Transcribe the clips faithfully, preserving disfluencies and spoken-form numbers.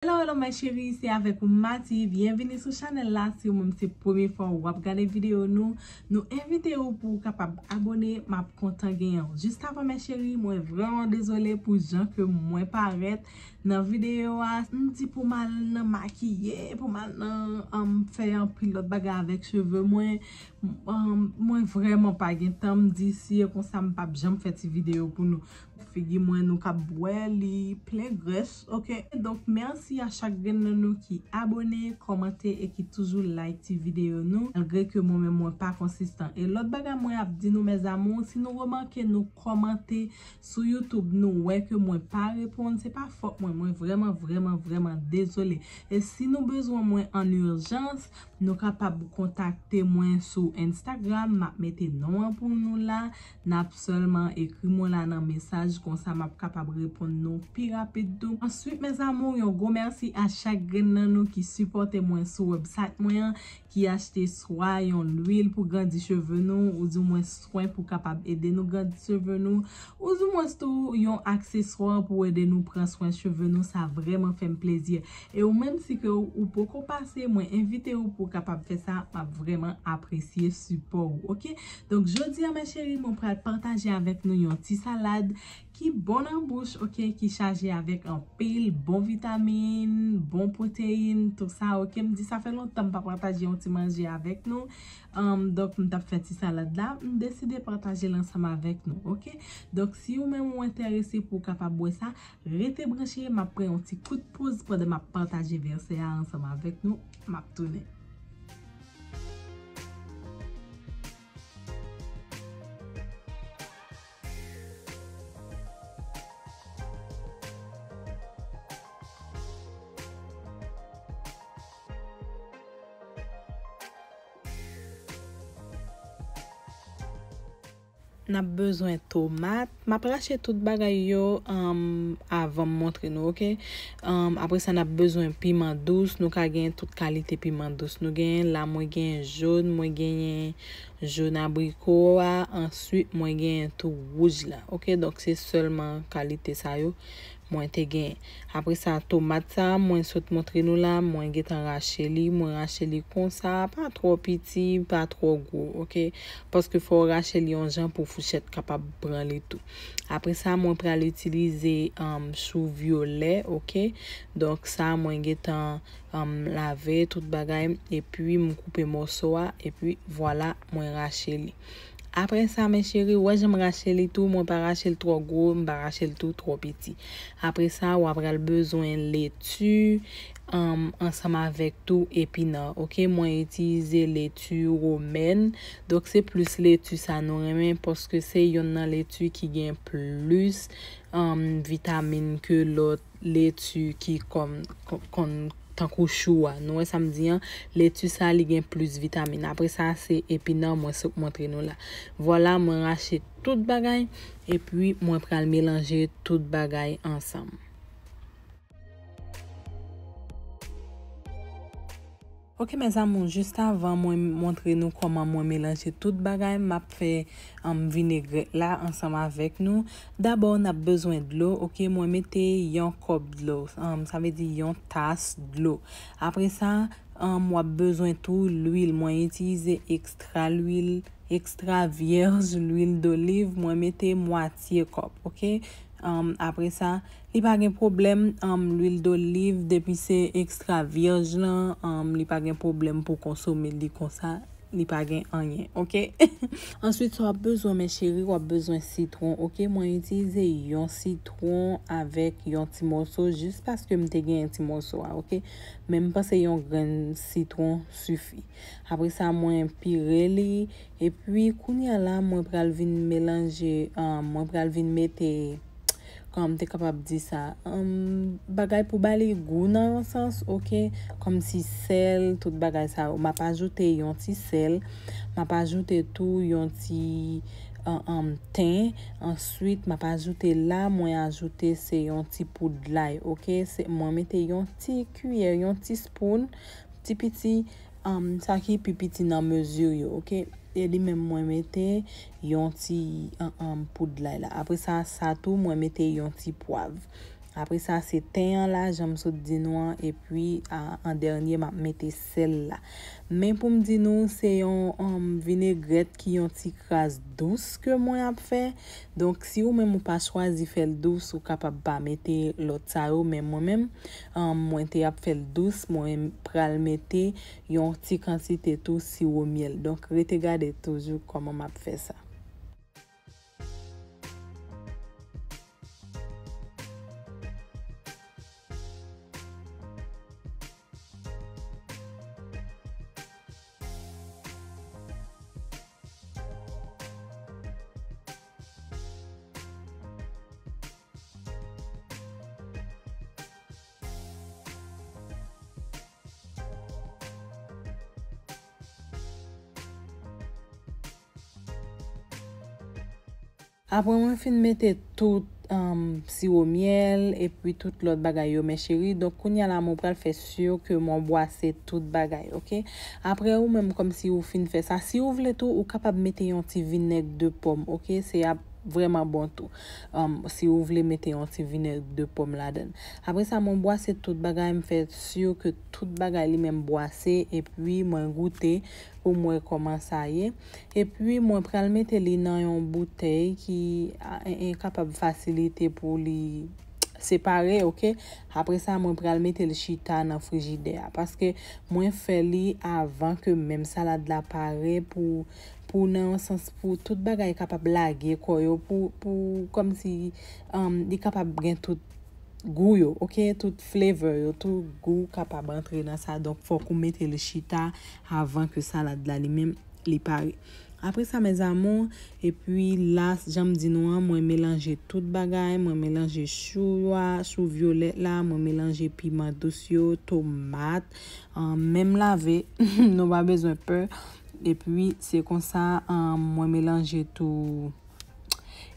Hello, hello, mes chéries, se avèk ou Mati. Byenvini sou chanèl la. Si ou menm se premye fwa w ap gade videyo nou, nou envite ou pou w kapab abone. M ap kontan genyen w. Jis avan, mes chéries, mwen vrèman dezole pou jan ke mwen parèt nan videyo a. M di pou m al nan makiye, pou m al nan, um, fè anpil lòt bagay avèk cheve mwen. Um, mwen vrèman pa gen tan. M di si e konsa, m p ap janm fè ti videyo pou nou. Figi mwen nou k ap wè, li plen grès, oke? Donk, mèsi a chak grenn nan nou ki abone, kòmante e ki toujou like ti videyo nou, malgre ke mwen menm mwen pa konsistan. E lòt bagay mwen ap di nou, mes amours, si nou remake nou kòmante sou YouTube, nou wè ke mwen pa reponn, se pa fòt mwen, mwen vrèman, vrèman, vrèman dezole. E si nou bezwen mwen an ijans, nou kapab kontakte mwen sou Instagram, m ap mete non an pou nou la. N ap sèlman ekri mwen la nan mesaj, konsa m ap kapab reponn nou pi rapid tou. Answit, mes amours, yon gwo mèsi a chak grenn nan nou ki sipòte mwen sou website mwen an, ki achte swa yon lwil pou grandi cheve nou, oudimwen swen pou kapab ede nou grandi cheve nou, oudimwen tou yon akseswa pou ede nou pran swen cheve nou. Sa vrèman fè m plezi. E ou menm, si ke ou, ou poko pase, mwen envite ou pou w kapab fè sa, m ap vrèman apresye sipò ou, oke? Donk, jodi a, mes chéries, mwen pral pataje avèk nou yon ti salad ki bon nan bouch, oke, ki chaje avèk anpil bon vitamin, bon pwoteyin, tou sa, oke. M di sa fè lontan m pa pataje yon ti manje avèk nou. Um, donk, m t ap fè ti salad la, m deside pataje l ansanm avèk nou, oke? Donk, si ou menm ou enterese pou w kapab wè sa, rete branche, m ap pran yon ti kout poz pandan m ap pataje vèsè a ansanm avèk nou. M ap tounen. N ap bezwen tomat. M ap rache tout bagay yo, um, avan m montre nou, oke? Um, apre sa, n ap bezwen piman dous. Nou ka gen tout kalite piman dous nou genyen. La, mwen genyen jòn, mwen genyen jòn abriko a. Answit, mwen genyen tou wouj la, oke? Donk, se sèlman kalite sa yo mwen te genyen. Apre sa, tomat sa, mwen sot montre nou la, mwen gentan rache li, mwen rache li konsa, pa twò piti, pa twò gwo, oke? Paske fò w rache li yon jan pou fouchèt kapab pran li tou. Apre sa, mwen pral itilize, um, chou vyolè, oke? Donk sa, mwen gentan, um, lave tout bagay, epi m koupe mòso a, epi vwala, mwen rache li. Apre sa, mes chéries, ou wè jan m rache li tou, mwen pa rache l twò gwo, m pa rache l tou twò piti. Apre sa, w ap pral bezwen leti, um, ansanm avèk tou epinan, oke? Mwen itilize leti womèn. Donk, se plis leti sa nou renmen, paske se yonn nan leti ki gen plis, um, vitamin ke lòt leti ki kòm, kon, kon, tankou chou a. Nou wè sa m di an? Leti sa, li gen plis vitamin. Apre sa, se epinan mwen sot montre nou la. Vwala, mwen rache tout bagay, epi mwen pral melanje tout bagay ansanm. Oke, mes amours, jis avan mwen montre nou kòman mwen melanje tout bagay, m ap fè, um, vinegrèt la ansanm avèk nou. Dabò, n ap bezwen dlo, oke, mwen mete yon kòp dlo, um, sa vle di yon tas dlo. Apre sa, um, w ap bezwen tou lwil. Mwen itilize ekstra lwil, ekstra vyèj, lwil doliv. Mwen mete mwatye kòp, oke? Um, apre sa, li pa gen pwoblèm, um, lwil doliv, depi se ekstra vyèj lan, um, li pa gen pwoblèm pou konsome li konsa, li pa gen anyen, oke? Answit, sa w ap bezwen, mes chéries, w ap bezwen sitwon, oke? Mwen itilize yon sitwon avèk yon ti mòso, jis paske m te gen yon ti mòso a, oke? Men m panse yon grenn sitwon sifi. Apre sa, mwen pire li, epi kounye a la, mwen pral vin melanje, um, mwen pral vin mete, kòman m te kapab di sa, um, bagay pou ba li gou nan yon sans, oke? Kòmsi sèl, tout bagay sa yo. M ap ajoute yon ti sèl, m ap ajoute tou yon ti, um, um, ten. Answit, m ap ajoute la, mwen ajoute se yon ti poud lay, oke? Se, mwen mete yon ti kiyè, yon ti spoon, ti piti, um, sa ki pi piti nan mezi yo, oke? E li menm mwen mete yon ti, um, um, poud lay la. Apre sa, sa tou, mwen mete yon ti pwav. Apre sa, se ten an la, jan m sot di nou an, epi a, an dènye, m ap mete sèl la. Men pou m di nou, se yon um, vinegrèt ki yon ti kras dous ke mwen ap fè. Donk, si ou menm ou pa chwazi fè l dous, ou kapab pa mete lòt sa yo, men mwen menm, um, mwen te ap fè l dous, mwen pral mete yon ti kantite tou siwo myèl. Donk, rete gade toujou kòman m ap fè sa. Apre mwen fin mete tout um, siwo myèl epi tout lòt bagay yo, men cheri. Donk, kounye a la, mwen pral fè si ke mwen bwase tout bagay, oke? Apre, ou menm, kòmsi ou fin fè sa, si ou vle tou, ou kapab mete yon ti vinèg de pòm, oke? Se ap vrèman bon tou. Um, si ou vle mete yon ti vinèg de pòm ladan. Apre sa, mwen bwase tout bagay, m fè si ke tout bagay li menm bwase, epi mwen goute pou m wè kòman sa ye. Epi mwen pral mete li nan yon boutèy ki a, e, e, kapab fasilite pou li separe, oke? Apre sa, mwen pral mete l chita nan frijidè a. Paske mwen fè li avan ke menm salad la pare pou, pou nan yon sans pou tout bagay kapab lage kò yo, pou, pou kòmsi um, li kapab gen tout gou yo, oke? Tout flavor yo, tout gou kapab antre nan sa. Donk, fòk ou mete l chita avan ke salad la li menm li pare. Apre sa, mes amours, epi la, jan m di nou an, mwen melanje tout bagay, mwen melanje chou a, chou vyolèt la, mwen melanje piman dous yo, tomat, um, menm lave, nou pa bezwen pè. Epi, se konsa, um, mwen melanje tou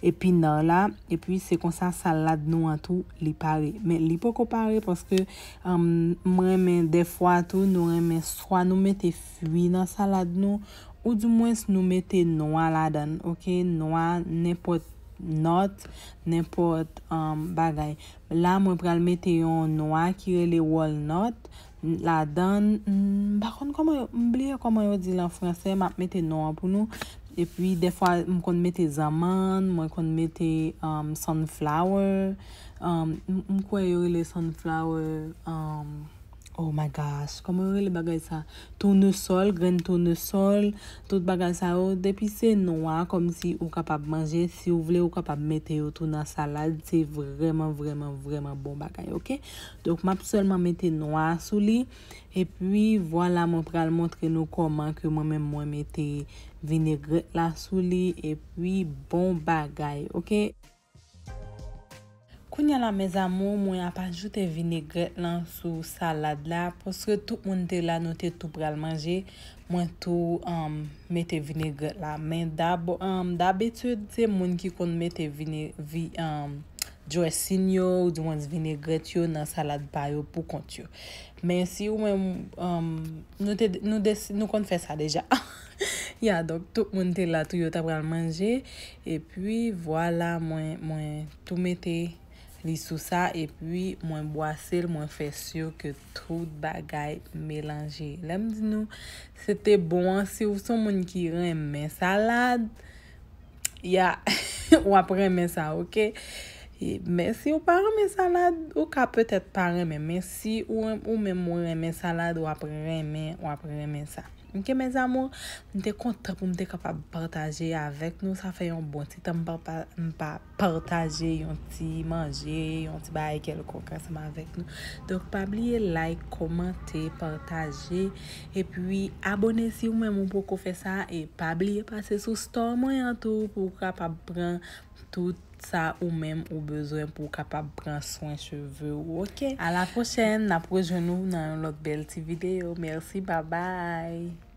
epinard la, epi se konsa salad nou an tou li pare. Men li poko pare paske um, m renmen dèfwa tou nou renmen swa nou mete fwi nan salad nou, oudimwens nou mete nwa ladan, oke? Nwa, nenpòt nòt, nenpòt um, bagay. La, mwen pral mete yon nwa ki rele walnut ladan. M pa konn kòman yo, m bliye kòman yo di l an fransè, m ap mete non an pou nou. Epi, dèfwa, m konn mete zanmann, mwen konn mete um, sunflower. Um, m, m kwè yo rele sunflower. Um, oh my gosh, kòman yo rele bagay sa? Tounesòl, grenn tounesòl, tout bagay sa yo. Depi se nwa, kòmsi ou kapab manje, si ou vle, ou kapab mete yo tou nan salad. Se vrèman, vrèman, vrèman bon bagay, oke? Donk, m ap sèlman mete nwa sou li. Epi, vwala, mwen pral montre nou kòman ke mwen menm mwen mete vinegrèt la sou li. Epi, bon bagay, oke? Kounye a la, mes amours, mwen ap ajoute vinegrèt lan sou salad la, paske tout moun te la, nou te tou pral manje. Mwen tou um, mete vinegrèt la. Men dab, um, dabitid, se moun ki konn mete vine, vi, um, dressing yo, oudimwens vinegrèt yo nan salad pa yo pou kont yo. Men si ou menm, um, nou te, nou desi, nou konn fè sa deja. Ya, donk, tout moun te la tou, yo ta pral manje. Epi, vwala, mwen, mwen tou mete li sou sa, epi mwen bwase l, mwen fè si ke tout bagay melanje. Lè m di nou, se te bon an, si w se yon moun ki renmen salad, ya, w ap renmen sa, oke? E, men si w pa renmen salad, ou ka petèt pa renmen, men si ou, ou menm ou renmen salad, w ap renmen, w ap renmen sa. Oke, mes amours, m te kontan pou m te kapab pataje avèk nou. Sa fè yon bon ti tan m pa, pa, m pa pataje yon ti manje, yon ti bagay kèlkonk ansanm avèk nou. Donk, pa bliye like, kòmante, pataje, epi abòne si ou menm ou poko fè sa, e pa bliye pase sou store mwen an tou pou w kapab pran tout sa ou menm ou bezwen pou w kapab pran swen cheve w, oke? A la pwochèn, n ap rejwenn nou nan yon lòt bèl ti videyo. Mèsi, babay!